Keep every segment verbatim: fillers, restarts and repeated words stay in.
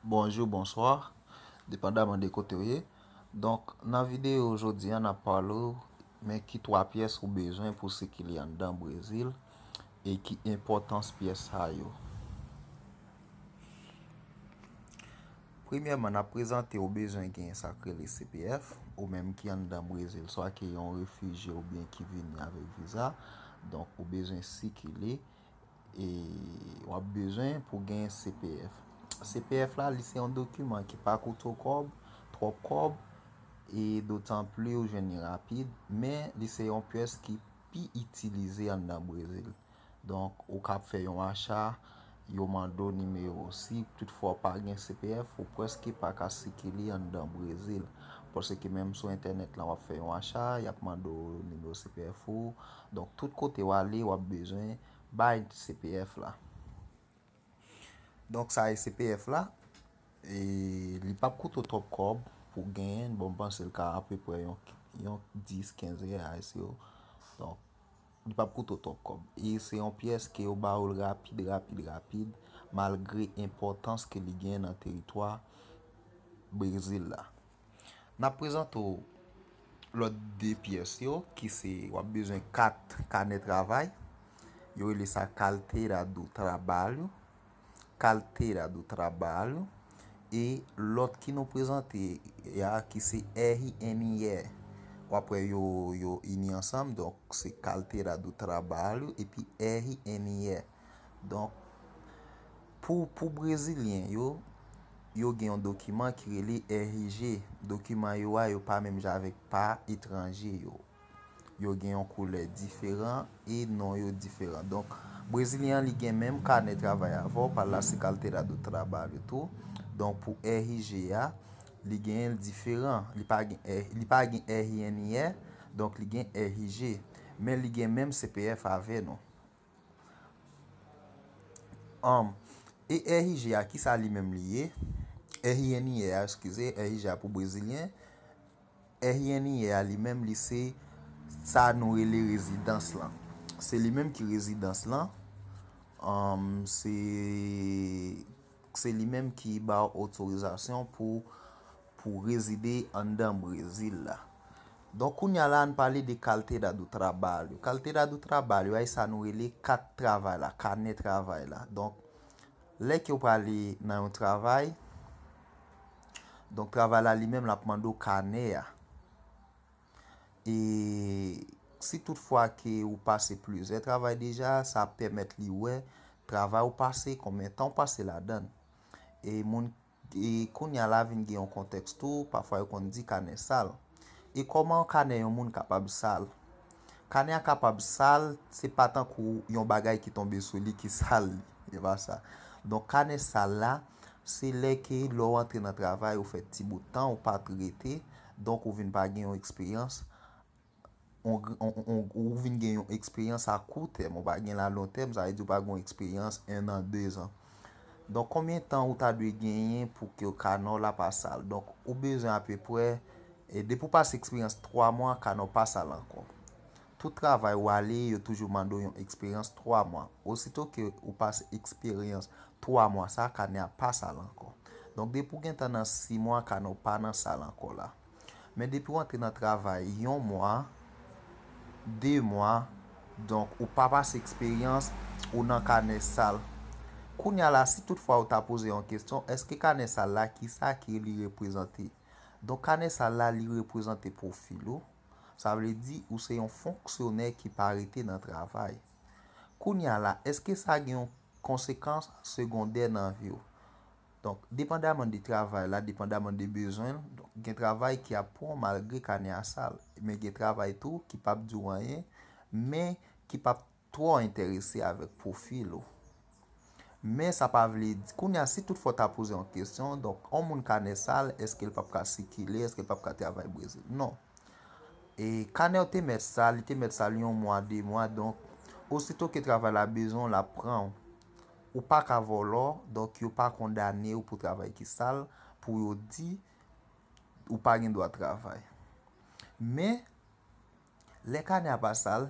Bonjou, bonswa, depandaman de kote w ye. Donk, nan videyo jodi a, n ap pale w men ki twa pyès ou bezwen pou sikile anndan Brezil e ki enpòtans pyès sa yo. Premyèman, n ap prezante w bezwen gen sa k rele C P F, ou menm ki anndan Brezil, swa ke yon refijye oubyen ki vini avèk viza. Donk, ou bezwen sikile e w ap bezwen pou gen C P F. C P F la, li se yon dokiman ki pa koute w kòb, twòp kòb, e dotan pli ou jwenn li rapid, men li se yon pyès ki pi itilize anndan Brezil. Donk, ou ka ap fè yon acha, yo mande w nimewo. Si toutfwa w pa gen C P F, ou prèske pa ka sikile anndan Brezil. Paske menm sou entènèt lan, w ap fè yon acha, y ap mande w nimewo C P F ou. Donk, tout kote w ale, w ap bezwen bay C P F la. Donk, sa e C P F la. E li p ap koute w twòp kòb pou genyen l. Bon, m panse l ka apeprè yon, yon dis, kenz reais yo. Donk, li p ap koute w twòp kòb. E se yon pyès ke yo ba w l rapid, rapid, rapid, malgre enpòtans ke li genyen nan teritwa Brezil la. N ap prezante w lòt de pyès yo, ki se, w ap bezwen kat kanè travay. Yo rele sa carteira do trabalho. Carteira do trabalho. E lòt ki nou prezante a, ki se R N I E. W ap wè yo, yo ini ansanm. Donk, se carteira do trabalho epi R N I E. Donk, pou, pou Brezilyen yo, yo gen yon dokiman ki rele R G. Dokiman yo a, yo pa menm jan avèk pa etranje yo. Yo gen yon koulè diferan e non yo diferan. Donk, Brezilyen an, li gen menm kanè travay avè w, pa l la se carteira do trabalho tou. Donk, pou R G a, li genyen l diferan. Li pa gen R, li pa gen R N I E, donk li gen R G. Men li gen menm C P F avè nou. Um, e R G a, kisa li menm li ye? R N I E a, eskize, R G a pou Brezilyen. R N I E a li menm, li se sa nou rele rezidans lan. Se li menm ki rezidans lan. Um, se, se li menm ki ba w otorizasyon pou, pou rezide anndan Brezil la. Donk, kounye a la, ann pale de carteira do trabalho. Carteira do trabalho, a, e sa nou rele kat travay la, kanè travay la. Donk, lè ke w prale nan yon travay, donk, travay la li menm, l ap mande w kanè a. E si toutfwa ke ou pase plizyè travay deja, sa ap pèmèt li wè travay ou pase, konbyen tan ou pase ladan l. E moun, e kounye a la vin gen yon kontèks tou, pafwa yo konn di kanè sal. E kòman kanè yon moun kapab sal? Kanè a kapab sal, se pa tankou yon bagay ki tonbe sou li ki sal li. E pa sa. Donk, kanè sal la, se lè ke lè w antre nan travay, ou fè ti bout tan, ou pa t rete, donk ou vin pa gen yon eksperyans, on, on, on, ou vin gen yon eksperyans a kou tèm, ou pa gen la lon tèm, sa vle di ou pa gen yon eksperyans en an, de zan. Donk, konbyen tan ou ta dwe genyen pou ke kanè w la pa sal? Donk, ou bezwen apeprè, e depi w pase eksperyans twa mwa, kanè w pa sal ankò. Tout travay ou ale, yo toujou mande w yon eksperyans twa mwa. Osito ke ou pase eksperyans twa mwa sa, kanè a pa sal ankò. Donk, depi w gentan nan sis mwa, kanè w pa nan sal ankò la. Men depi w antre nan travay yon mwa, de mwa, donk, ou pa pase eksperyans, ou nan kanè sal. Kounye a la, si toutfwa ou ta poze yon kesyon, èske kanè sal la, kisa ke li reprezante? Donk, kanè sal la, li reprezante pwofil ou. Sa vle di, ou se yon fonksyonè ki pa rete nan travay. Kounye a la, èske sa gen yon konsekans segondè nan vi w? Donk, depandaman de travay la, depandaman de bezwen l, donk, gen travay ki ap pran w malgre kanè a sal, men gen travay tou ki p ap di w anyen, men ki p ap twò enterese avèk pwofil ou. Men sa pa vle di, kounye a, si toutfwa w ta poze yon kesyon, donk, yon moun kanè sal, èske l p ap ka sikile, èske l p ap ka travay Brezil? Non. E kanè w te mèt sal, li te mèt sal yon mwa, de mwa, donk, osito ke travay la bezwen w, l ap pran w. Ou pa ka vòlò, donk, yo pa kondane w pou travay ki sal, pou yo di ou pa gen dwa travay. Men, lè kanè a pa sal,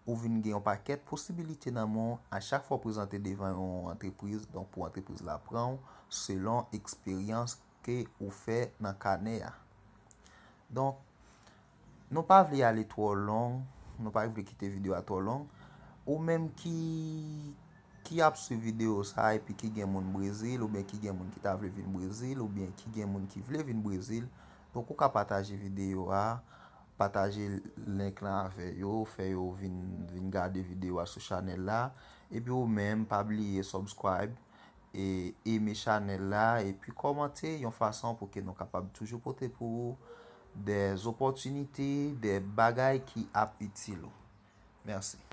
ou vin gen yon pakèt posibilite nan men w a chak fwa w prezante devan yon antrepriz. Donk, pou antrepriz la pran w selon eksperyans ke ou fè nan kanè a. Donk, nou pa vle ale twò long, nou pa vle kite videyo a twò long. Ou menm ki ki ap swiv videyo sa epi ki gen moun Brezil, oubyen ki gen moun ki ta vle vin Brezil, oubyen ki gen moun ki vle vin Brezil, donk ou ka pataje videyo a, pataje link lan avè yo, fè yo vin, vin gade videyo a sou chanèl la. Epi ou menm, pa bliye subscribe e eme chanèl la, epi kòmante yon fason pou ke nou kapab toujou pote pou ou de zopòtinite, de bagay ki ap itil ou. Mèsi.